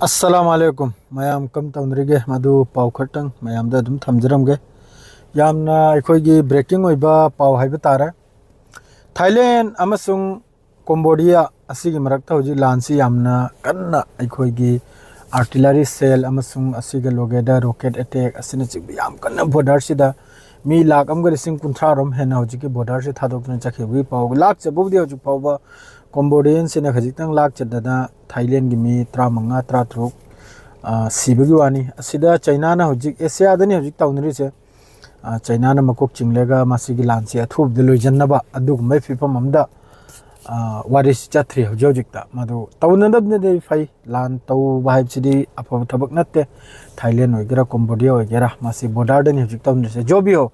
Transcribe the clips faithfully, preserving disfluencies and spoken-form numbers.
ꯑꯁꯂꯥꯝ ꯑꯂꯩꯀꯨꯝ꯫ ꯃꯌꯥꯝ ꯀꯝ ꯇꯧꯅꯔꯤꯒꯦ? ꯃꯗꯨ ꯄꯥꯎ ꯈꯔꯇꯪ ꯃꯌꯥꯝꯗ ꯑꯗꯨꯝ ꯊꯝꯖꯔꯝꯒꯦ꯫ ꯌꯥꯝꯅ ꯑꯩꯈꯣꯏꯒꯤ breaking ꯑꯣꯏꯕ ꯄꯥꯎ ꯍꯥꯏꯕ ꯇꯥꯔꯦ꯫ ꯊꯥꯏꯂꯦꯟ ꯑꯃꯁꯨꯡ ꯀꯣꯝꯕꯣꯗꯤꯌꯥ ꯑꯁꯤꯒꯤ ꯃꯔꯛꯇ ꯍꯧꯖꯤꯛ ꯂꯥꯟꯁꯤ ꯌꯥꯝꯅ ꯀꯟꯅ ꯑꯩꯈꯣꯏꯒꯤ artillery shell ꯑꯃꯁꯨꯡ ꯑꯁꯤꯒ ꯂꯣꯏꯒꯗ rocket attack ꯑꯁꯤꯅꯆꯤꯡꯕ ꯌꯥꯝ ꯀꯟꯅ borderꯁꯤꯗ ꯃꯤ ꯂꯥꯈ ꯑꯃꯒ ꯂꯤꯁꯤꯡ ꯀꯨꯟꯊ꯭ꯔꯥ ꯔꯣꯝ ꯍꯦꯟꯅ ꯍꯧꯖꯤꯛꯀꯤ borderꯁꯤ ꯊꯥꯗꯣꯛꯇꯨꯅ ꯆꯠꯈꯤꯕꯒꯤ ꯄꯥꯎ ꯂꯥꯛꯆꯕꯕꯨꯗꯤ ꯍꯧꯖꯤꯛ ꯐꯥꯎꯕ ꯀꯣꯝꯕꯣꯗꯤꯌꯟꯁꯤꯅ ꯈꯖꯤꯛꯇꯪ ꯂꯥꯛꯆꯗꯅ ꯊꯥꯏꯂꯦꯟꯒꯤ ꯃꯤ ꯇꯔꯥꯃꯉꯥ, ꯇꯔꯥꯇꯔꯨꯛ, ꯑ, ꯁꯤꯕꯒꯤ ꯋꯥꯅꯤ꯫ ꯑꯁꯤꯗ ꯆꯩꯅꯥꯅ ꯍꯧꯖꯤꯛ ꯑꯦꯁꯤꯌꯥꯗꯅꯤ ꯍꯧꯖꯤꯛ ꯇꯧꯅꯔꯤꯁꯦ꯫ ꯑ, ꯆꯩꯅꯥꯅ ꯃꯀꯣꯛ ꯆꯤꯡꯂꯒ ꯃꯁꯤꯒꯤ ꯂꯥꯟꯁꯤ ꯑꯊꯨꯕꯗ ꯂꯣꯏꯁꯤꯟꯅꯕ ꯑꯗꯨꯒꯨꯝꯕꯒꯤ ꯐꯤꯕꯝ ꯑꯃꯗ, ꯑ, ꯋꯥꯔꯤꯁꯤ ꯆꯠꯊ꯭ꯔꯤ ꯍꯧꯖꯤꯛ ꯍꯧꯖꯤꯛꯇ꯫ ꯃꯗꯨ ꯇꯧꯅꯗꯕꯅꯗꯤ ꯐꯩ꯫ ꯂꯥꯟ ꯇꯧꯕ ꯍꯥꯏꯕꯁꯤꯗꯤ ꯑꯐꯕ ꯊꯕꯛ ꯅꯠꯇꯦ꯫ ꯊꯥꯏꯂꯦꯟ ꯑꯣꯏꯒꯦꯔꯥ, ꯀꯣꯝꯕꯣꯗꯤꯌꯥ ꯑꯣꯏꯒꯦꯔꯥ, ꯃꯁꯤ borderꯗꯅꯤ ꯍꯧꯖꯤꯛ ꯇꯧꯅꯔꯤꯁꯦ꯫ ꯖꯣꯕꯤꯌꯣ꯫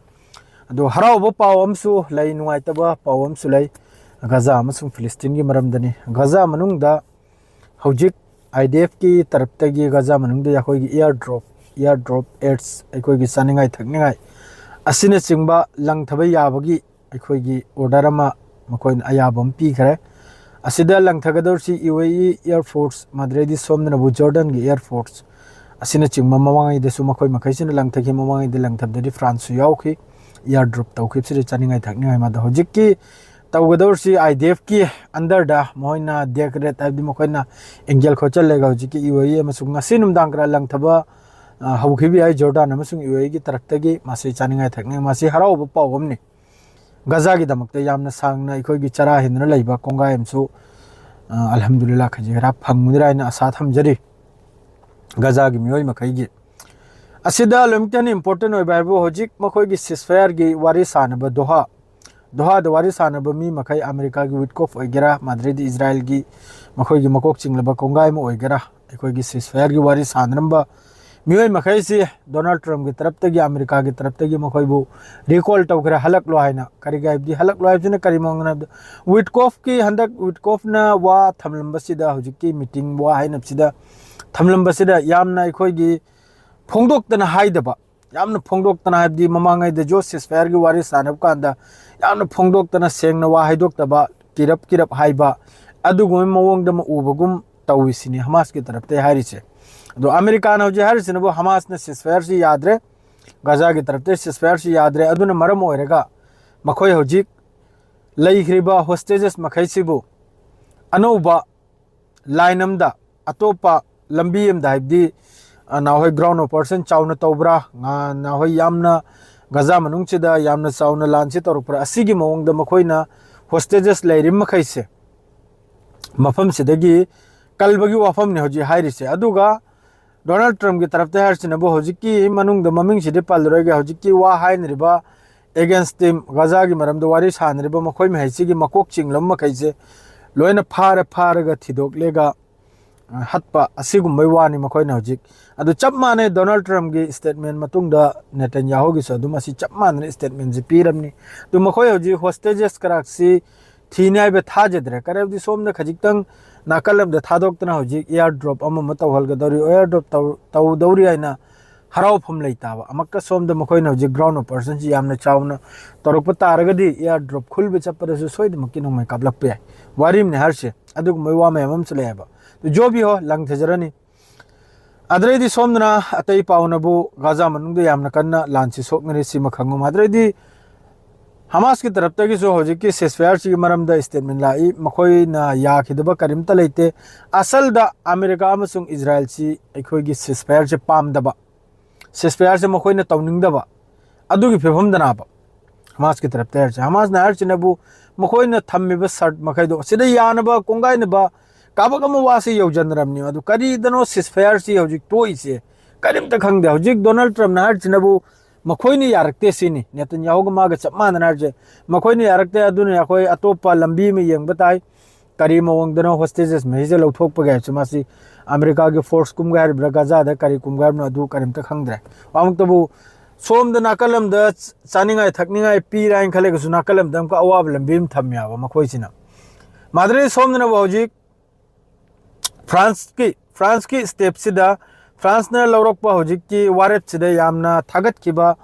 ꯑꯗꯣ ꯍꯔꯥꯎꯕ ꯄꯥꯎ ꯑꯃꯁꯨ ꯂꯩ, ꯅꯨꯡꯉꯥꯏꯇꯕ ꯄꯥꯎ ꯑꯃꯁꯨ ꯂꯩ꯫ ꯒꯖꯥ ꯑꯃꯁꯨꯡ ꯐꯤꯂꯤꯁꯇꯤꯟꯒꯤ ꯃꯔꯝꯗꯅꯤ꯫ ꯒꯖꯥ ꯃꯅꯨꯡꯗ ꯍꯧꯖꯤꯛ IDFꯀꯤ ꯇꯔꯞꯇꯒꯤ ꯒꯖꯥ ꯃꯅꯨꯡꯗ ꯑꯩꯈꯣꯏꯒꯤ air drop, air drop aids, ꯑꯩꯈꯣꯏꯒꯤ ꯆꯥꯅꯤꯡꯉꯥꯏ ꯊꯛꯅꯤꯡꯉꯥꯏ ꯑꯁꯤꯅꯆꯤꯡꯕ ꯂꯪꯊꯕ ꯌꯥꯕꯒꯤ ꯑꯩꯈꯣꯏꯒꯤ order ꯑꯃ ꯃꯈꯣꯏꯅ ꯑꯌꯥꯕ ꯑꯃ ꯄꯤꯈ꯭ꯔꯦ꯫ ꯑꯁꯤꯗ ꯂꯪꯊꯒꯗꯧꯔꯤꯁꯤ UAE air force, ꯃꯗꯨꯗꯩꯗꯤ ꯁꯣꯝꯗꯅꯕꯨ ꯖꯣꯔꯗꯟꯒꯤ air force ꯑꯁꯤꯅꯆꯤꯡꯕ ꯃꯃꯥꯡꯉꯩꯗꯁꯨ ꯃꯈꯣꯏ ꯃꯈꯩꯁꯤꯅ ꯂꯪꯊꯈꯤ꯫ ꯃꯃꯥꯡꯉꯩꯗ ꯂꯪꯊꯕꯗꯗꯤ ꯐ꯭ꯔꯥꯟꯁꯁꯨ ꯌꯥꯎꯈꯤ꯫ Air drop ꯇꯧꯈꯤꯕꯁꯤꯗ ꯆꯥꯅꯤꯡꯉꯥꯏ ꯊꯛꯅꯤꯡꯉꯥꯏ꯫ ꯃꯗꯨ ꯍꯧꯖꯤꯛꯀꯤ ꯇꯧꯒꯗꯧꯔꯤꯁꯤ IDFꯀꯤ underꯗ ꯃꯈꯣꯏꯅ decree ꯍꯥꯏꯕꯗꯤ ꯃꯈꯣꯏꯅ ꯑꯦꯡꯒꯦꯜ ꯈꯣꯠꯆꯜꯂꯒ ꯍꯧꯖꯤꯛꯀꯤ UAE ꯑꯃꯁꯨꯡ ꯉꯁꯤ ꯅꯨꯡꯗꯥꯡ ꯈꯔ ꯂꯪꯊꯕ, ꯑ, ꯍꯧꯈꯤꯕ ꯌꯥꯏ꯫ ꯖꯣꯔꯗꯥꯟ ꯑꯃꯁꯨꯡ UAEꯒꯤ ꯇꯔꯞꯇꯒꯤ ꯃꯁꯤ ꯆꯥꯅꯤꯡꯉꯥꯏ ꯊꯛꯅꯤꯡꯉꯥꯏ꯫ ꯃꯁꯤ ꯍꯔꯥꯎꯕ ꯄꯥꯎ ꯑꯃꯅꯤ꯫ ꯒꯖꯥꯒꯤꯗꯃꯛꯇ ꯌꯥꯝꯅ ꯁꯥꯡꯅ ꯑꯩꯈꯣꯏꯒꯤ ꯆꯔꯥ ꯍꯦꯟꯗꯨꯅ ꯂꯩꯕ ꯀꯣꯡꯒꯥꯏ ꯑꯃꯁꯨ, ꯑ, ꯑꯜꯍꯝꯗꯨꯂꯤꯜꯂꯥ ꯈꯖꯤꯛ ꯈꯔ ꯐꯪꯒꯗ꯭ꯔꯥ ꯍꯥꯏꯅ ꯑꯁꯥ ꯊꯝꯖꯔꯤ ꯒꯖꯥꯒꯤ ꯃꯤꯑꯣꯏ ꯃꯈꯩꯒꯤ꯫ ꯑꯁꯤꯗ ꯂꯣꯏꯅꯃꯛꯇ ꯍꯦꯟꯅ important ꯑꯣꯏꯕ ꯍꯥꯏꯕꯨ ꯍꯧꯖꯤꯛ ꯃꯈꯣꯏꯒꯤ ceasefireꯒꯤ ꯋꯥꯔꯤ ꯁꯥꯅꯕ ꯗꯣꯍꯥ, ꯗꯣꯍꯥꯗ ꯋꯥꯔꯤ ꯁꯥꯅꯕ ꯃꯤ ꯃꯈꯩ ꯑꯃꯦꯔꯤꯀꯥꯒꯤ ꯋꯤꯠꯀꯣꯐ ꯑꯣꯏꯒꯦꯔꯥ, ꯃꯗꯨꯗꯩꯗꯤ ꯏꯖꯔꯥꯏꯜꯒꯤ ꯃꯈꯣꯏꯒꯤ ꯃꯀꯣꯛ ꯆꯤꯡꯂꯕ ꯀꯣꯡꯒꯥꯏ ꯑꯃ ꯑꯣꯏꯒꯦꯔꯥ, ꯑꯩꯈꯣꯏꯒꯤ ceasefireꯒꯤ ꯋꯥꯔꯤ ꯁꯥꯅꯔꯝꯕ ꯃꯤꯑꯣꯏ ꯃꯈꯩꯁꯤ ꯗꯣꯅꯥꯜꯗ ꯇ꯭ꯔꯝꯞꯀꯤ ꯇꯔꯞꯇꯒꯤ, ꯑꯃꯦꯔꯤꯀꯥꯒꯤ ꯇꯔꯞꯇꯒꯤ ꯃꯈꯣꯏꯕꯨ recall ꯇꯧꯈ꯭ꯔꯦ, ꯍꯜꯂꯛꯂꯣ ꯍꯥꯏꯅ꯫ ꯀꯔꯤꯒꯤ ꯍꯥꯏꯕꯗꯤ ꯍꯜꯂꯛꯂꯣ ꯍꯥꯏꯕꯁꯤꯅ ꯀꯔꯤ ꯃꯑꯣꯡꯅꯣ ꯍꯥꯏꯕꯗ, ꯋꯤꯠꯀꯣꯐꯀꯤ ꯍꯟꯗꯛ ꯋꯤꯠꯀꯣꯐꯅ ꯋꯥ ꯊꯝꯂꯝꯕꯁꯤꯗ, ꯍꯧꯖꯤꯛꯀꯤ meeting ꯋꯥ ꯍꯥꯏꯅꯕꯁꯤꯗ ꯊꯝꯂꯝꯕꯁꯤꯗ ꯌꯥꯝꯅ ꯑꯩꯈꯣꯏꯒꯤ ꯐꯣꯡꯗꯣꯛꯇꯅ ꯍꯥꯏꯗꯕ, ꯌꯥꯝꯅ ꯐꯣꯡꯗꯣꯛꯇꯅ ꯍꯥꯏꯕꯗꯤ ꯃꯃꯥꯡꯉꯩꯗ ꯖꯣ ceasefireꯒꯤ ꯋꯥꯔꯤ ꯁꯥꯟꯅꯕ ꯀꯥꯟꯗ ꯌꯥꯝꯅ ꯐꯣꯡꯗꯣꯛꯇꯅ ꯁꯦꯡꯅ ꯋꯥ ꯍꯥꯏꯗꯣꯛꯇꯕ, ꯀꯤꯔꯞ ꯀꯤꯔꯞ ꯍꯥꯏꯕ, ꯑꯗꯨꯒꯨꯝꯕ ꯃꯑꯣꯡꯗ ꯑꯃ ꯎꯕꯒꯨꯝ ꯇꯧꯏꯁꯤꯅꯤ ꯍꯃꯥꯁꯀꯤ ꯇꯔꯞꯇꯒꯤ ꯍꯥꯏꯔꯤꯁꯦ꯫ ꯑꯗꯣ ꯑꯃꯦꯔꯤꯀꯥꯅ ꯍꯧꯖꯤꯛ ꯍꯥꯏꯔꯤꯁꯤꯅꯕꯨ ꯍꯃꯥꯁꯅ ceasefire ꯁꯤ ꯌꯥꯗ꯭ꯔꯦ, ꯒꯥꯖꯥꯒꯤ ꯇꯔꯞꯇꯒꯤ ceasefire ꯁꯤ ꯌꯥꯗ꯭ꯔꯦ, ꯑꯗꯨꯅ ꯃꯔꯝ ꯑꯣꯏꯔꯒ ꯃꯈꯣꯏ ꯍꯧꯖꯤꯛ ꯂꯩꯈ꯭ꯔꯤꯕ hostages ꯃꯈꯩꯁꯤꯕꯨ ꯑꯅꯧꯕ line ꯑꯃꯗ, ꯑꯇꯣꯞꯄ ꯂꯝꯕꯤ ꯑꯃꯗ, ꯍꯥꯏꯕꯗꯤ, ꯑ, ꯅꯍꯥꯟꯋꯥꯏ ground operation ꯆꯥꯎꯅ ꯇꯧꯕ꯭ꯔꯥ, ꯉ-, ꯅꯍꯥꯟꯋꯥꯏ ꯌꯥꯝꯅ ꯒꯥꯖꯥ ꯃꯅꯨꯡꯁꯤꯗ ꯌꯥꯝꯅ ꯆꯥꯎꯅ ꯂꯥꯟꯁꯤ ꯇꯧꯔꯛꯄ꯭ꯔꯥ, ꯑꯁꯤꯒꯤ ꯃꯑꯣꯡꯗ ꯃꯈꯣꯏꯅ hostages ꯂꯩꯔꯤꯕ ꯃꯈꯩꯁꯦ ꯃꯐꯝꯁꯤꯗꯒꯤ ꯀꯜꯕꯒꯤ ꯋꯥꯐꯝꯅꯤ ꯍꯧꯖꯤꯛ ꯍꯥꯏꯔꯤꯁꯦ꯫ ꯑꯗꯨꯒ ꯗꯣꯅꯥꯜꯗ ꯇ꯭ꯔꯝꯞꯀꯤ ꯇꯔꯞꯇ ꯍꯥꯏꯔꯤꯁꯤꯅꯕꯨ ꯍꯧꯖꯤꯛꯀꯤ ꯃꯅꯨꯡꯗ ꯃꯃꯤꯡꯁꯤꯗꯤ ꯄꯜꯂꯔꯣꯏꯒꯦ, ꯍꯧꯖꯤꯛꯀꯤ ꯋꯥ ꯍꯥꯏꯅꯔꯤꯕ against team, ꯒꯥꯖꯥꯒꯤ ꯃꯔꯝꯗ ꯋꯥꯔꯤ ꯁꯥꯅꯔꯤꯕ ꯃꯈꯣꯏ ꯃꯈꯩꯁꯤꯒꯤ ꯃꯀꯣꯛ ꯆꯤꯡꯂꯕ ꯃꯈꯩꯁꯦ ꯂꯣꯏꯅ ꯐꯥꯔ ꯐꯥꯔꯒ ꯊꯤꯗꯣꯛꯂꯦꯒ, ꯑ, ꯍꯠꯄ ꯑꯁꯤꯒꯨꯝꯕꯩ ꯋꯥꯅꯤ ꯃꯈꯣꯏꯅ ꯍꯧꯖꯤꯛ꯫ ꯑꯗꯨ ꯆꯞ ꯃꯥꯟꯅꯩ ꯗꯣꯅꯥꯜꯗ ꯇ꯭ꯔꯝꯞꯀꯤ statement ꯃꯇꯨꯡꯗ ꯅꯦꯇꯟꯌꯥꯍꯨꯒꯤꯁꯨ ꯑꯗꯨꯝ ꯑꯁꯤ ꯆꯞ ꯃꯥꯟꯅꯅ statement ꯁꯤ ꯄꯤꯔꯝꯅꯤ꯫ ꯑꯗꯨ ꯃꯈꯣꯏ ꯍꯧꯖꯤꯛ hostages ꯀꯔꯥꯛꯁꯤ ꯊꯤꯅꯤ ꯍꯥꯏꯕ ꯊꯥꯖꯗ꯭ꯔꯦ꯫ ꯀꯔꯤꯒꯨꯝꯕꯗꯤ ꯁꯣꯝꯗ ꯈꯖꯤꯛꯇꯪ ꯅꯥꯀꯜ ꯑꯃꯗ ꯊꯥꯗꯣꯛꯇꯅ ꯍꯧꯖꯤꯛ air drop ꯑꯃ ꯑꯃ ꯇꯧꯍꯜꯒꯗꯧꯔꯤ, air drop ꯇꯧ-, ꯇꯧꯗꯧꯔꯤ ꯍꯥꯏꯅ ꯍꯔꯥꯎꯐꯝ ꯂꯩꯇꯥꯕ꯫ ꯑꯃꯨꯛꯀ ꯁꯣꯝꯗ ꯃꯈꯣꯏꯅ ꯍꯧꯖꯤꯛ ground operation ꯁꯤ ꯌꯥꯝꯅ ꯆꯥꯎꯅ ꯇꯧꯔꯛꯄ ꯇꯥꯔꯒꯗꯤ air drop ꯈꯨꯜꯕ ꯆꯠꯄꯗꯁꯨ ꯁꯣꯏꯗꯅꯃꯛꯀꯤ ꯅꯣꯡꯃꯩ ꯀꯥꯞꯂꯛꯄ ꯌꯥꯏ꯫ ꯋꯥꯔꯤꯝꯅꯦ ꯍꯥꯏꯔꯤꯁꯦ꯫ ꯑꯗꯨꯒꯨꯝꯕꯒꯤ ꯋꯥ ꯃꯌꯥꯝ ꯑꯃꯁꯨ ꯂꯩ ꯍꯥꯏꯕ꯫ ꯑꯗꯨ ꯖꯣꯕꯤ ꯍꯣ ꯂꯪꯊꯖꯔꯅꯤ꯫ ꯑꯗꯩꯗꯤ ꯁꯣꯝꯗꯅ ꯑꯇꯩ ꯄꯥꯎꯅꯕꯨ ꯒꯥꯖꯥ ꯃꯅꯨꯡꯗ ꯌꯥꯝꯅ ꯀꯟꯅ ꯂꯥꯟꯁꯤ ꯁꯣꯛꯅꯔꯤ, ꯁꯤꯃ ꯈꯪꯉꯨ꯫ ꯑꯗꯩꯗꯤ ꯍꯃꯥꯁꯀꯤ ꯇꯔꯞꯇꯒꯤꯁꯨ ꯍꯧꯖꯤꯛꯀꯤ ceasefire ꯁꯤꯒꯤ ꯃꯔꯝꯗ statement ꯂꯥꯛꯏ, ꯃꯈꯣꯏꯅ ꯌꯥꯈꯤꯗꯕ ꯀꯔꯤꯝꯇ ꯂꯩꯇꯦ꯫ ꯑꯁꯜꯗ ꯑꯃꯦꯔꯤꯀꯥ ꯑꯃꯁꯨꯡ ꯏꯖꯔꯥꯏꯜꯁꯤ ꯑꯩꯈꯣꯏꯒꯤ ceasefire ꯁꯦ ꯄꯥꯝꯗꯕ, ceasefire ꯁꯦ ꯃꯈꯣꯏꯅ ꯇꯧꯅꯤꯡꯗꯕ, ꯑꯗꯨꯒꯤ ꯐꯤꯕꯝꯗꯅꯦꯕ ꯍꯃꯥꯁꯀꯤ ꯇꯔꯞꯇ ꯍꯥꯏꯔꯤꯁꯦ꯫ ꯍꯃꯥꯁꯅ ꯍꯥꯏꯔꯤꯁꯤꯅꯕꯨ ꯃꯈꯣꯏꯅ ꯊꯝꯃꯤꯕ ꯁꯔꯠ ꯃꯈꯩꯗꯣ ꯁꯤꯗ ꯌꯥꯅꯕ ꯀꯣꯡꯒꯥꯏꯅꯕ ꯀꯥꯕꯛ ꯑꯃ ꯋꯥꯁꯤ ꯌꯧꯖꯅꯔꯝꯅꯤ꯫ ꯑꯗꯨ ꯀꯔꯤꯗꯅꯣ ceasefire ꯁꯤ ꯍꯧꯖꯤꯛ ꯇꯣꯛꯏꯁꯦ? ꯀꯔꯤꯝꯇ ꯈꯪꯗꯦ꯫ ꯍꯧꯖꯤꯛ ꯗꯣꯅꯥꯜꯗ ꯇ꯭ꯔꯝꯞꯅ ꯍꯥꯏꯔꯤꯁꯤꯅꯕꯨ ꯃꯈꯣꯏꯅ ꯌꯥꯔꯛꯇꯦ ꯁꯤꯅꯤ꯫ ꯅꯦꯇꯟꯌꯥꯍꯨꯒ ꯃꯥꯒ ꯆꯞ ꯃꯥꯟꯅꯅ ꯍꯥꯏꯔꯤꯁꯦ, ꯃꯈꯣꯏꯅ ꯌꯥꯔꯛꯇꯦ, ꯑꯗꯨꯅ ꯑꯩꯈꯣꯏ ꯑꯇꯣꯞꯄ ꯂꯝꯕꯤ ꯑꯃ ꯌꯦꯡꯕ ꯇꯥꯏ꯫ ꯀꯔꯤ ꯃꯑꯣꯡꯗꯅꯣ hostages ꯃꯍꯩꯁꯦ ꯂꯧꯊꯣꯛꯄꯒꯤ ꯍꯥꯏꯕꯁꯤ ꯃꯥꯁꯤ ꯑꯃꯦꯔꯤꯀꯥꯒꯤ force ꯀꯨꯝꯒꯦ ꯍꯥꯏꯔꯤꯕ꯭ꯔꯥ, ꯒꯥꯖꯥꯗ ꯀꯔꯤ ꯀꯨꯝꯒꯦ ꯍꯥꯏꯔꯤꯕꯅꯣ, ꯑꯗꯨ ꯀꯔꯤꯝꯇ ꯈꯪꯗ꯭ꯔꯦ꯫ ꯑꯃꯨꯛꯇꯕꯨ ꯁꯣꯝꯗ ꯅꯥꯀꯜ ꯑꯃꯗ ꯆꯥꯅꯤꯡꯉꯥꯏ ꯊꯛꯅꯤꯡꯉꯥꯏ ꯄꯤꯔꯦ ꯍꯥꯏꯅ ꯈꯜꯂꯒꯁꯨ ꯅꯥꯀꯜ ꯑꯃꯗ ꯑꯃꯨꯛꯀ ꯑꯋꯥꯕ ꯂꯝꯕꯤ ꯑꯃ ꯊꯝꯃꯦꯕ ꯃꯈꯣꯏꯁꯤꯅ꯫ ꯃꯥꯗ꯭ꯔꯦ ꯁꯣꯝꯗꯅꯕꯨ ꯍꯧꯖꯤꯛ ꯐ꯭ꯔꯥꯟꯁꯀꯤ, ꯐ꯭ꯔꯥꯟꯁꯀꯤ step ꯁꯤꯗ ꯐ꯭ꯔꯥꯟꯁꯅ ꯂꯧꯔꯛꯄ ꯍꯧꯖꯤꯛꯀꯤ ꯋꯥꯔꯦꯞꯁꯤꯗ ꯌꯥꯝꯅ ꯊꯥꯒꯠꯈꯤꯕ,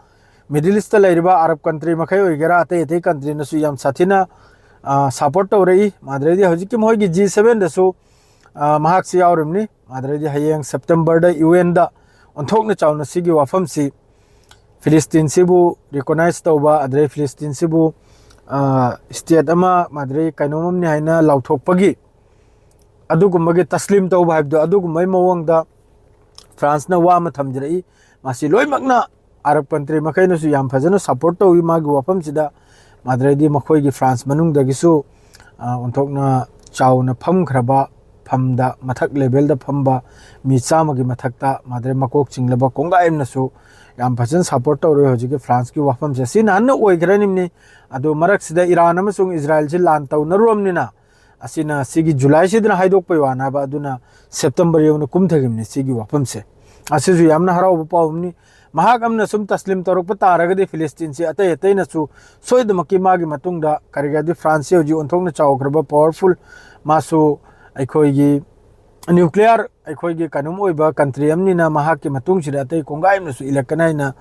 Middle East ꯇ ꯂꯩꯔꯤꯕ Arab country ꯃꯈꯩ ꯑꯣꯏꯒꯦꯔꯥ, ꯑꯇꯩ ꯑꯇꯩ country ꯅꯁꯨ ꯌꯥꯝ ꯁꯥꯊꯤꯅ, ꯑ, support ꯇꯧꯔꯛꯏ꯫ ꯃꯥꯗ꯭ꯔꯦꯗꯤ ꯍꯧꯖꯤꯛꯀꯤ ꯃꯈꯣꯏꯒꯤ G seven ꯗꯁꯨ ꯑ, ꯃꯍꯥꯛꯁꯤ ꯌꯥꯎꯔꯤꯕꯅꯤ꯫ ꯑꯗꯨꯗꯩꯗꯤ ꯍꯌꯦꯡ ꯁꯦꯞꯇꯦꯝꯕꯔꯗ ꯌꯨ ꯑꯦꯟꯗ ꯑꯣꯟꯊꯣꯛꯅ ꯆꯥꯎꯅ ꯁꯤꯒꯤ ꯋꯥꯐꯝꯁꯤ, ꯐꯤꯂꯤꯁꯇꯤꯟꯁꯤꯕꯨ ꯔꯤꯀꯣꯅꯥꯏꯁ ꯇꯧꯕ, ꯑꯗꯨꯗꯩ ꯐꯤꯂꯤꯁꯇꯤꯟꯁꯤꯕꯨ, ꯑ, ꯁ꯭ꯇꯦꯠ ꯑꯃ, ꯑꯗꯨꯗꯩ ꯀꯩꯅꯣꯝ ꯑꯃꯅꯤ ꯍꯥꯏꯅ ꯂꯥꯎꯊꯣꯛꯄꯒꯤ, ꯑꯗꯨꯒꯨꯝꯕꯒꯤ ꯇꯁꯂꯤꯝ ꯇꯧꯕ ꯍꯥꯏꯕꯗꯣ, ꯑꯗꯨꯒꯨꯝꯕꯒꯤ ꯃꯑꯣꯡꯗ ꯐ꯭ꯔꯥꯟꯁꯅ ꯋꯥ ꯑꯃ ꯊꯝꯖꯔꯛꯏ꯫ ꯃꯁꯤ ꯂꯣꯏꯅꯃꯛꯅ, ꯑꯔꯕ ꯀꯟꯇ꯭ꯔꯤ ꯃꯈꯩꯅꯁꯨ ꯌꯥꯝ ꯐꯖꯅ ꯁꯄꯣꯔꯠ ꯇꯧꯏ ꯃꯥꯒꯤ ꯋꯥꯐꯝꯁꯤꯗ꯫ ꯃꯗꯨꯗꯩꯗꯤ ꯃꯈꯣꯏꯒꯤ ꯐ꯭ꯔꯥꯟꯁ ꯃꯅꯨꯡꯗꯒꯤꯁꯨ, ꯑ, ꯑꯣꯟꯊꯣꯛꯅ ꯆꯥꯎꯅ ꯐꯝꯈ꯭ꯔꯕ ꯐꯝꯗ, ꯃꯊꯛ ꯂꯦꯚꯦꯜꯗ ꯐꯝꯕ ꯃꯤ ꯆꯥꯝꯃꯒꯤ ꯃꯊꯛꯇ, ꯃꯗꯨꯗꯩ ꯃꯀꯣꯛ ꯆꯤꯡꯂꯕ ꯀꯣꯡꯒꯥꯏ ꯑꯃꯅꯁꯨ ꯌꯥꯝ ꯐꯖꯅ ꯁꯄꯣꯔꯠ ꯇꯧꯔꯦ ꯍꯧꯖꯤꯛꯀꯤ ꯐ꯭ꯔꯥꯟꯁꯀꯤ ꯋꯥꯐꯝꯁꯦ꯫ ꯁꯤ ꯅꯍꯥꯟꯅ ꯑꯣꯏꯈ꯭ꯔꯅꯤꯕꯅꯤ꯫ ꯑꯗꯣ ꯃꯔꯛꯁꯤꯗ ꯏꯔꯥꯟ ꯑꯃꯁꯨꯡ ꯏꯖꯔꯥꯏꯜꯁꯤ ꯂꯥꯟ ꯇꯧꯅꯔꯨꯔꯕꯅꯤꯅ, ꯑꯁꯤꯅ ꯁꯤꯒꯤ ꯖꯨꯂꯥꯏꯁꯤꯗꯅ ꯍꯥꯏꯗꯣꯛꯄꯩ ꯋꯥꯅꯦꯕ꯫ ꯑꯗꯨꯅ ꯁꯦꯞꯇꯦꯝꯕꯔ ꯌꯧꯅ ꯀꯨꯝꯊꯈꯤꯕꯅꯤ ꯁꯤꯒꯤ ꯋꯥꯐꯝꯁꯦ꯫ ꯑꯁꯤꯁꯨ ꯌꯥꯝꯅ ꯍꯔꯥꯎꯕ ꯄꯥꯎ ꯑꯃꯅꯤ꯫ ꯃꯍꯥꯛ ꯑꯃꯅ ꯁꯨꯝ ꯇꯁꯂꯤꯝ ꯇꯧꯔꯛꯄ ꯇꯥꯔꯒꯗꯤ ꯐꯤꯂꯤꯁꯇꯤꯟꯁꯤ ꯑꯇꯩ ꯑꯇꯩꯅꯁꯨ ꯁꯣꯏꯗꯃꯛꯀꯤ ꯃꯥꯒꯤ ꯃꯇꯨꯡꯗ, ꯀꯔꯤꯒꯤꯗꯤ ꯐ꯭ꯔꯥꯟꯁꯁꯤ ꯍꯧꯖꯤꯛ ꯑꯣꯟꯊꯣꯛꯅ ꯆꯥꯎꯈ꯭ꯔꯕ, ꯄꯥꯋꯔꯐꯨꯜ, ꯃꯥꯁꯨ ꯑꯩꯈꯣꯏꯒꯤ ꯅ꯭ꯌꯨꯀ꯭ꯂꯤꯌꯥꯔ, ꯑꯩꯈꯣꯏꯒꯤ ꯀꯩꯅꯣꯝ ꯑꯣꯏꯕ ꯀꯟꯇ꯭ꯔꯤ ꯑꯃꯅꯤꯅ ꯃꯍꯥꯛꯀꯤ ꯃꯇꯨꯡꯁꯤꯗ ꯑꯇꯩ ꯀꯣꯡꯒꯥꯏ ꯑꯃꯅꯁꯨ ꯏꯜꯂꯛꯀꯅꯤ ꯍꯥꯏꯅ,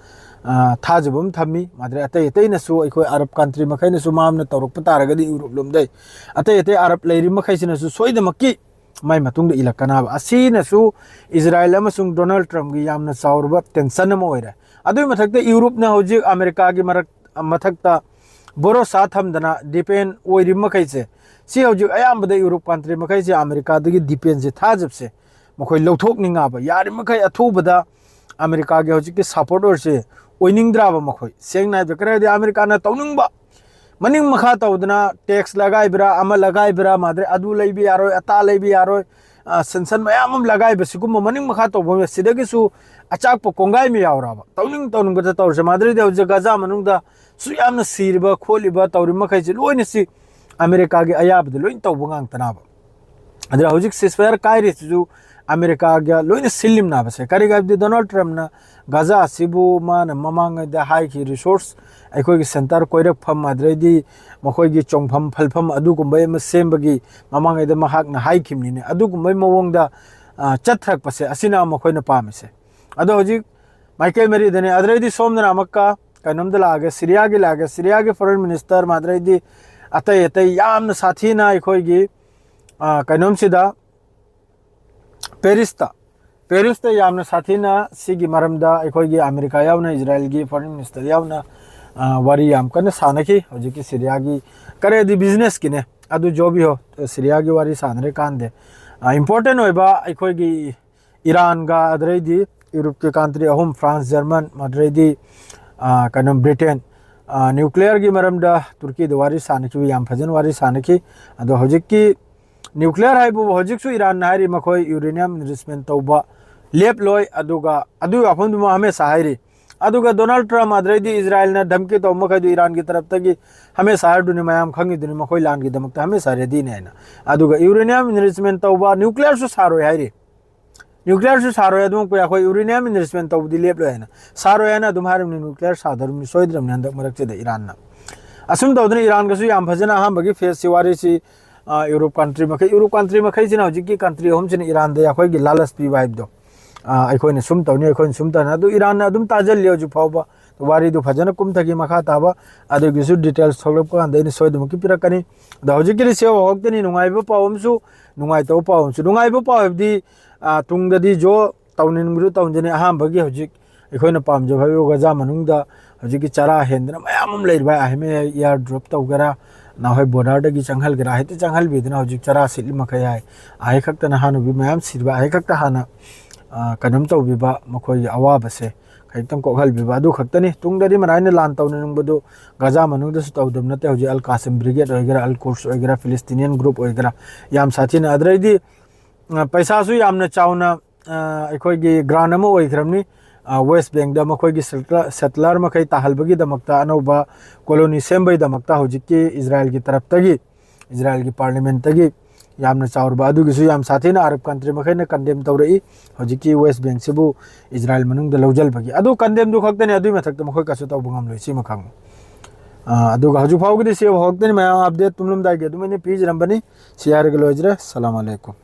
ꯑ, ꯊꯥꯖꯕ ꯑꯃ ꯊꯝꯃꯤ꯫ ꯃꯥꯗ꯭ꯔꯦ ꯑꯇꯩ ꯑꯇꯩꯅꯁꯨ, ꯑꯩꯈꯣꯏ ꯑꯔꯕ ꯀꯟꯇ꯭ꯔꯤ ꯃꯈꯩꯅꯁꯨ ꯃꯥ ꯑꯃꯅ ꯇꯧꯔꯛꯄ ꯇꯥꯔꯒꯗꯤ ꯌꯨꯔꯣꯞ ꯂꯣꯝꯗꯩ, ꯑꯇꯩ ꯑꯇꯩ ꯑꯔꯕ ꯂꯩꯔꯤ ꯃꯈꯩꯁꯤꯅꯁꯨ ꯁꯣꯏꯗꯃꯛꯀꯤ ꯃꯥꯏ ꯃꯇꯨꯡꯗ ꯏꯜꯂꯛꯀꯅꯕ꯫ ꯑꯁꯤꯅꯁꯨ ꯏꯖꯔꯥꯏꯜ ꯑꯃꯁꯨꯡ ꯗꯣꯅꯥꯜꯗ ꯇ꯭ꯔꯝꯞꯀꯤ ꯌꯥꯝꯅ ꯆꯥꯎꯔꯕ ꯇꯦꯟꯁꯟ ꯑꯃ ꯑꯣꯏꯔꯦ꯫ ꯑꯗꯨꯒꯤ ꯃꯊꯛꯇ ꯌꯨꯔꯣꯞꯅ ꯍꯧꯖꯤꯛ ꯑꯃꯦꯔꯤꯀꯥꯒꯤ ꯃꯔꯛ, ꯃꯊꯛꯇ ꯚꯣꯔꯣꯁꯥ ꯊꯝꯗꯅ ꯗꯤꯄꯦꯟ ꯑꯣꯏꯔꯤꯕ ꯃꯈꯩꯁꯦ, ꯁꯤ ꯍꯧꯖꯤꯛ ꯑꯌꯥꯝꯕꯗ ꯌꯨꯔꯣꯞ ꯀꯟꯇ꯭ꯔꯤ ꯃꯈꯩꯁꯦ ꯑꯃꯦꯔꯤꯀꯥꯗꯒꯤ ꯗꯤꯄꯦꯟꯁꯦ ꯊꯥꯖꯕꯁꯦ ꯃꯈꯣꯏ ꯂꯧꯊꯣꯛꯅꯤꯡꯉꯕ, ꯌꯥꯔꯤꯕꯃꯈꯩ ꯑꯊꯨꯕꯗ ꯑꯃꯦꯔꯤꯀꯥꯒꯤ ꯍꯧꯖꯤꯛꯀꯤ ꯁꯄꯣꯔꯇꯔꯁꯦ ꯑꯣꯏꯅꯤꯡꯗ꯭ꯔꯕ ꯃꯈꯣꯏ꯫ ꯁꯦꯡꯅ ꯍꯥꯏꯕꯗ ꯀꯔꯤ ꯍꯥꯏꯗꯤ ꯑꯃꯦꯔꯤꯀꯥꯅ ꯇꯧꯅꯤꯡꯕ ꯃꯅꯤꯡ ꯃꯈꯥ ꯇꯧꯗꯅ ꯇꯦꯛꯁ ꯂꯒꯥꯏꯕ꯭ꯔꯥ, ꯑꯃ ꯂꯒꯥꯏꯕ꯭ꯔꯥ, ꯃꯥꯗ꯭ꯔꯦ ꯑꯗꯨ ꯂꯩꯕ ꯌꯥꯔꯣꯏ, ꯑꯇꯥ ꯂꯩꯕ ꯌꯥꯔꯣꯏ, ꯑ, ꯁꯦꯟꯁꯟ ꯃꯌꯥꯝ ꯑꯃ ꯂꯒꯥꯏꯕ, ꯁꯤꯒꯨꯝꯕ ꯃꯅꯤꯡ ꯃꯈꯥ ꯇꯧꯕ ꯁꯤꯗꯒꯤꯁꯨ ꯑꯆꯥꯛꯄ ꯀꯣꯡꯒꯥꯏ ꯑꯃ ꯌꯥꯎꯔꯕ꯫ ꯇꯧꯅꯤꯡ ꯇꯧꯅꯤꯡꯕꯗ ꯇꯧꯔꯁꯦ꯫ ꯃꯥꯗ꯭ꯔꯤꯗ ꯍꯧꯖꯤꯛ ꯒꯖꯥ ꯃꯅꯨꯡꯗ ꯁꯨ ꯌꯥꯝꯅ ꯁꯤꯔꯤꯕ ꯈꯣꯠꯂꯤꯕ ꯇꯧꯔꯤꯕ ꯃꯈꯩꯁꯦ ꯂꯣꯏꯅ ꯁꯤ ꯑꯃꯦꯔꯤꯀꯥꯒꯤ ꯑꯌꯥꯕꯗ ꯂꯣꯏꯅ ꯇꯧꯕ ꯉꯥꯛꯇꯅꯕ꯫ ꯑꯗꯨꯅ ꯍꯧꯖꯤꯛ ceasefire ꯀꯥꯏꯔꯤꯁꯤꯁꯨ ꯑꯃꯦꯔꯤꯀꯥꯒ ꯂꯣꯏꯅ ꯁꯤꯜꯂꯤꯝꯅꯕꯁꯦ꯫ ꯀꯔꯤꯒꯤ ꯍꯥꯏꯕꯗꯤ ꯗꯣꯅꯥꯜꯗ ꯇ꯭ꯔꯝꯞꯅ ꯒꯖꯥ ꯑꯁꯤꯕꯨ ꯃꯥꯅ ꯃꯃꯥꯡꯉꯩꯗ ꯍꯥꯏꯈꯤ, ꯔꯤꯁꯣꯔꯁ, ꯑꯩꯈꯣꯏꯒꯤ ꯁꯦꯟꯇꯔ ꯀꯣꯏꯔꯛꯐꯝ, ꯑꯗꯨꯗꯩꯗꯤ ꯃꯈꯣꯏꯒꯤ ꯆꯣꯡꯐꯝ ꯐꯜꯐꯝ ꯑꯗꯨꯒꯨꯝꯕ ꯑꯃ ꯁꯦꯝꯕꯒꯤ ꯃꯃꯥꯡꯉꯩꯗ ꯃꯍꯥꯛꯅ ꯍꯥꯏꯈꯤꯕꯅꯤꯅꯦ꯫ ꯑꯗꯨꯒꯨꯝꯕꯩ ꯃꯑꯣꯡꯗ, ꯑ, ꯆꯠꯊꯔꯛꯄꯁꯦ ꯑꯁꯤꯅ ꯃꯈꯣꯏꯅ ꯄꯥꯝꯃꯤꯁꯦ꯫ ꯑꯗꯣ ꯍꯧꯖꯤꯛ ꯃꯥꯏꯀꯩ ꯃꯔꯤꯗꯅꯦ꯫ ꯑꯗꯨꯗꯩꯗꯤ ꯁꯣꯝꯗꯅ ꯑꯃꯨꯛꯀ ꯀꯩꯅꯣꯝꯗ ꯂꯥꯛꯑꯒꯦ, ꯁꯤꯔꯤꯌꯥꯒꯤ ꯂꯥꯛꯑꯒꯦ꯫ ꯁꯤꯔꯤꯌꯥꯒꯤ ꯐꯣꯔꯦꯟ ꯃꯤꯅꯤꯁꯇꯔ, ꯃꯥꯗ꯭ꯔꯩꯗꯤ ꯑꯇꯩ ꯑꯇꯩ ꯌꯥꯝꯅ ꯁꯥꯊꯤꯅ ꯑꯩꯈꯣꯏꯒꯤ, ꯑ, ꯀꯩꯅꯣꯝꯁꯤꯗ, ꯄꯦꯔꯤꯁꯇ ꯄꯦꯔꯤꯁꯇ ꯌꯥꯝꯅ ꯁꯥꯊꯤꯅ ꯁꯤꯒꯤ ꯃꯔꯝꯗ ꯑꯩꯈꯣꯏꯒꯤ ꯑꯃꯦꯔꯤꯀꯥ ꯌꯥꯎꯅ, ꯏꯖꯔꯥꯏꯜꯒꯤ ꯐꯣꯔꯦꯟ ꯃꯤꯅꯤꯁꯇꯔ ꯌꯥꯎꯅ, ꯑ, ꯋꯥꯔꯤ ꯌꯥꯝ ꯀꯟꯅ ꯁꯥꯟꯅꯈꯤ꯫ ꯍꯧꯖꯤꯛꯀꯤ ꯁꯤꯔꯤꯌꯥꯒꯤ ꯀꯔꯤꯗꯤ ꯕꯤꯖꯤꯅꯦꯁꯀꯤꯅꯦ, ꯑꯗꯨ ꯖꯣꯕꯤ ꯍꯣ, ꯁꯤꯔꯤꯌꯥꯒꯤ ꯋꯥꯔꯤ ꯁꯥꯟꯅꯔꯤꯀꯥꯟꯗꯦ, ꯑ, ꯏꯝꯄꯣꯔꯇꯦꯟ ꯑꯣꯏꯕ ꯑꯩꯈꯣꯏꯒꯤ ꯏꯔꯥꯟꯒ, ꯑꯗꯨꯗꯩꯗꯤ ꯌꯨꯔꯣꯞꯀꯤ ꯀꯟꯇ꯭ꯔꯤ ꯑꯍꯨꯝ, ꯐ꯭ꯔꯥꯟꯁ, ꯖꯔꯃꯟ, ꯑꯗꯨꯗꯩꯗꯤ, ꯑ, ꯀꯩꯅꯣ, ꯕ꯭ꯔꯤꯇꯦꯟ, ꯑ, ꯅ꯭ꯌꯨꯀ꯭ꯂꯤꯌꯔꯒꯤ ꯃꯔꯝꯗ ꯇꯨꯔꯀꯤꯗ ꯋꯥꯔꯤ ꯁꯥꯟꯅꯈꯤꯕ, ꯌꯥꯝ ꯐꯖꯅ ꯋꯥꯔꯤ ꯁꯥꯟꯅꯈꯤ꯫ ꯑꯗꯣ ꯍꯧꯖꯤꯛꯀꯤ ꯅ꯭ꯌꯨꯀ꯭ꯂꯤꯌꯔ ꯍꯥꯏꯕꯕꯨ ꯍꯧꯖꯤꯛꯁꯨ ꯏꯔꯥꯟꯅ ꯍꯥꯏꯔꯤ ꯃꯈꯣꯏ ꯌꯨꯔꯦꯅꯤꯌꯝ ꯏꯟꯔꯤꯆꯃꯦꯟ ꯇꯧꯕ ꯂꯦꯞꯂꯣꯏ, ꯑꯗꯨꯒ ꯑꯗꯨꯒꯤ ꯋꯥꯐꯝꯗꯨꯃ ꯍꯃꯦꯁꯥ ꯍꯥꯏꯔꯤ꯫ ꯑꯗꯨꯒ ꯗꯣꯅꯥꯜꯗ ꯇ꯭ꯔꯝꯞ ꯑꯗꯨꯗꯩꯗꯤ ꯏꯖꯔꯥꯏꯜꯅ ꯙꯝꯀꯤ ꯇꯧꯕ ꯃꯈꯩꯗꯨ ꯏꯔꯥꯟꯒꯤ ꯇꯔꯞꯇꯒꯤ ꯍꯃꯦꯁꯥ ꯍꯥꯏꯔꯗꯨꯅꯤ, ꯃꯌꯥꯝ ꯈꯪꯉꯤꯗꯨꯅꯤ, ꯃꯈꯣꯏ ꯂꯥꯟꯒꯤꯗꯃꯛꯇ ꯍꯃꯦꯁꯥ ꯔꯦꯗꯤꯅꯤ ꯍꯥꯏꯅ꯫ ꯑꯗꯨꯒ ꯌꯨꯔꯦꯅꯤꯌꯝ ꯏꯟꯔꯤꯆꯃꯦꯟ ꯇꯧꯕ, ꯅ꯭ꯌꯨꯀ꯭ꯂꯤꯌꯔꯁꯨ ꯁꯥꯔꯣꯏ ꯍꯥꯏꯔꯤ꯫ ꯅ꯭ꯌꯨꯀ꯭ꯂꯤꯌꯔꯁꯨ ꯁꯥꯔꯣꯏ, ꯑꯗꯨꯃꯛꯄꯨ ꯑꯩꯈꯣꯏ ꯌꯨꯔꯦꯅꯤꯌꯝ ꯏꯟꯔꯤꯆꯃꯦꯟ ꯇꯧꯕꯗꯤ ꯂꯦꯞꯂꯣꯏ ꯍꯥꯏꯅ, ꯁꯥꯔꯣꯏ ꯍꯥꯏꯅ ꯑꯗꯨꯝ ꯍꯥꯏꯔꯝꯅꯤ, ꯅ꯭ꯌꯨꯀ꯭ꯂꯤꯌꯔ ꯁꯥꯗꯧꯔꯝꯅꯤ ꯁꯣꯏꯗ꯭ꯔꯕꯅꯤ ꯍꯟꯗꯛ ꯃꯔꯛꯁꯤꯗ ꯏꯔꯥꯟꯅ꯫ ꯑꯁꯨꯝ ꯇꯧꯗꯅ ꯏꯔꯥꯟꯒꯁꯨ ꯌꯥꯝ ꯐꯖꯅ ꯑꯍꯥꯟꯕꯒꯤ ꯐꯦꯁꯁꯤ ꯋꯥꯔꯤꯁꯤ, ꯑ, ꯌꯨꯔꯣꯞ ꯀꯟꯇ꯭ꯔꯤ ꯃꯈꯩ, ꯌꯨꯔꯣꯞ ꯀꯟꯇ꯭ꯔꯤ ꯃꯈꯩꯁꯤꯅ ꯍꯧꯖꯤꯛꯀꯤ ꯀꯟꯇ꯭ꯔꯤ ꯑꯍꯨꯝꯁꯤꯅ ꯏꯔꯥꯟꯗ ꯑꯩꯈꯣꯏꯒꯤ ꯂꯥꯂꯁ ꯄꯤꯕ ꯍꯥꯏꯕꯗꯣ, ꯑ, ꯑꯩꯈꯣꯏꯅ ꯁꯨꯝ ꯇꯧꯅꯤ, ꯑꯩꯈꯣꯏꯅ ꯁꯨꯝ ꯇꯧꯅꯤ, ꯑꯗꯨ ꯏꯔꯥꯟꯅ ꯑꯗꯨꯝ ꯇꯥꯖꯜꯂꯤ ꯍꯧꯖꯤꯛ ꯐꯥꯎꯕ꯫ ꯋꯥꯔꯤꯗꯨ ꯐꯖꯅ ꯀꯨꯝꯊꯈꯤ, ꯃꯈꯥ ꯇꯥꯕ ꯑꯗꯨꯒꯤꯁꯨ ꯗꯤꯇꯦꯜꯁ ꯊꯣꯛꯂꯛꯄ ꯀꯥꯟꯗ ꯑꯩꯅ ꯁꯣꯏꯗꯅꯃꯛꯀꯤ ꯄꯤꯔꯛꯀꯅꯤ꯫ ꯑꯗꯣ ꯍꯧꯖꯤꯛꯀꯤꯗꯤ ꯁꯤ ꯍꯧꯔꯛꯇꯅꯤ, ꯅꯨꯡꯉꯥꯏꯕ ꯄꯥꯎ ꯑꯃꯁꯨ, ꯅꯨꯡꯉꯥꯏꯇꯕ ꯄꯥꯎ ꯑꯃꯁꯨ꯫ ꯅꯨꯡꯉꯥꯏꯕ ꯄꯥꯎ ꯍꯥꯏꯕꯗꯤ, ꯑ, ꯇꯨꯡꯗꯗꯤ ꯖꯣ ꯇꯧꯅꯤꯡꯕꯗꯨ ꯇꯧꯅꯖꯅꯤ꯫ ꯑꯍꯥꯟꯕꯒꯤ ꯍꯧꯖꯤꯛ ꯑꯩꯈꯣꯏꯅ ꯄꯥꯝꯖꯕ ꯍꯥꯏꯕꯨ ꯒꯖꯥ ꯃꯅꯨꯡꯗ ꯍꯧꯖꯤꯛꯀꯤ ꯆꯔꯥ ꯍꯦꯟꯗꯅ ꯃꯌꯥꯝ ꯑꯃ ꯂꯩꯔꯤꯕ, ꯑꯍꯤꯃꯦ ꯏꯌꯥꯔ ꯗ꯭ꯔꯣꯞ ꯇꯧꯒꯦꯔꯥ, ꯅꯍꯣꯏ ꯕꯣꯔꯗꯔꯗꯒꯤ ꯆꯪꯍꯜꯒꯦꯔꯥ, ꯍꯦꯛꯇ ꯆꯪꯍꯜꯕꯤꯗꯅ ꯍꯧꯖꯤꯛ ꯆꯔꯥ ꯁꯤꯠꯂꯤ ꯃꯈꯩ ꯍꯥꯏ꯫ ꯑꯍꯩ ꯈꯛꯇꯅ ꯍꯥꯟꯅꯕꯤ ꯃꯌꯥꯝ ꯁꯤꯔꯤꯕ, ꯑꯍꯩ ꯈꯛꯇ ꯍꯥꯟꯅ, ꯑ, ꯀꯩꯅꯣꯝ ꯇꯧꯕꯤꯕ, ꯃꯈꯣꯏꯒꯤ ꯑꯋꯥꯕꯁꯦ ꯈꯖꯤꯛꯇꯪ ꯀꯣꯛꯍꯜꯕꯤꯕ, ꯑꯗꯨ ꯈꯛꯇꯅꯤ꯫ ꯇꯨꯡꯗꯗꯤ ꯃꯔꯥꯏꯅ ꯂꯥꯟ ꯇꯧꯅꯅꯤꯡꯕꯗꯨ ꯒꯖꯥ ꯃꯅꯨꯡꯗꯁꯨ ꯇꯧꯗꯕ ꯅꯠꯇꯦ꯫ ꯍꯧꯖꯤꯛ ꯑꯜ ꯀꯥꯁꯤꯝ ꯕ꯭ꯔꯤꯒꯦꯗ ꯑꯣꯏꯒꯦꯔꯥ, ꯑꯜ ꯀꯨꯔꯁ ꯑꯣꯏꯒꯦꯔꯥ, ꯐꯤꯂꯤꯁꯇꯤꯅꯤꯌꯟ ꯒ꯭ꯔꯨꯞ ꯑꯣꯏꯒꯦꯔꯥ, ꯌꯥꯝ ꯁꯥꯊꯤꯅ꯫ ꯑꯗꯨꯗꯩꯗꯤ, ꯑ, ꯄꯩꯁꯥꯁꯨ ꯌꯥꯝꯅ ꯆꯥꯎꯅ, ꯑ, ꯑꯩꯈꯣꯏꯒꯤ ꯒ꯭ꯔꯥꯟ ꯑꯃ ꯑꯣꯏꯈ꯭ꯔꯕꯅꯤ꯫ ꯑ, ꯋꯦꯁ ꯕꯦꯡꯗ ꯃꯈꯣꯏꯒꯤ ꯁꯦꯇꯂ-, ꯁꯦꯇꯂꯔ ꯃꯈꯩ ꯇꯥꯍꯜꯕꯒꯤꯗꯃꯛꯇ, ꯑꯅꯧꯕ ꯀꯣꯂꯣꯅꯤ ꯁꯦꯝꯕꯒꯤꯗꯃꯛꯇ ꯍꯧꯖꯤꯛꯀꯤ ꯏꯖꯔꯥꯏꯜꯒꯤ ꯇꯔꯞꯇꯒꯤ, ꯏꯖꯔꯥꯏꯜꯒꯤ ꯄꯥꯔꯂꯤꯌꯥꯃꯦꯟꯠꯇꯒꯤ ꯌꯥꯝꯅ ꯆꯥꯎꯔꯕ, ꯑꯗꯨꯒꯤꯁꯨ ꯌꯥꯝ ꯁꯥꯊꯤꯅ ꯑꯔꯕ ꯀꯟꯇ꯭ꯔꯤ ꯃꯈꯩꯅ ꯀꯟꯗꯦꯝ ꯇꯧꯔꯛꯏ꯫ ꯍꯧꯖꯤꯛꯀꯤ ꯋꯦꯁ ꯕꯦꯡꯁꯤꯕꯨ ꯏꯖꯔꯥꯏꯜ ꯃꯅꯨꯡꯗ ꯂꯧꯁꯤꯟꯕꯒꯤ꯫ ꯑꯗꯨ ꯀꯟꯗꯦꯝꯗꯨ ꯈꯛꯇꯅꯤ, ꯑꯗꯨꯒꯤ ꯃꯊꯛꯇ ꯃꯈꯣꯏ ꯀꯩꯁꯨ ꯇꯧꯕ ꯉꯝꯂꯣꯏ, ꯁꯤꯃ ꯈꯪꯉꯨ꯫ ꯑ, ꯑꯗꯨꯒ ꯍꯧꯖꯤꯛ ꯐꯥꯎꯒꯤꯗꯤ ꯁꯤ ꯍꯧꯔꯛꯇꯅꯤ, ꯃꯌꯥꯝ ꯑꯞꯗꯦꯠ ꯇꯨꯝꯂꯝꯗꯥꯏꯒꯤ ꯑꯗꯨꯃꯥꯏꯅ ꯄꯤꯖꯔꯝꯕꯅꯤ꯫ ꯁꯤ ꯍꯥꯏꯔꯒ ꯂꯣꯏꯖꯔꯦ꯫ ꯁꯂꯥꯝ ꯑꯂꯩꯀꯨꯝ꯫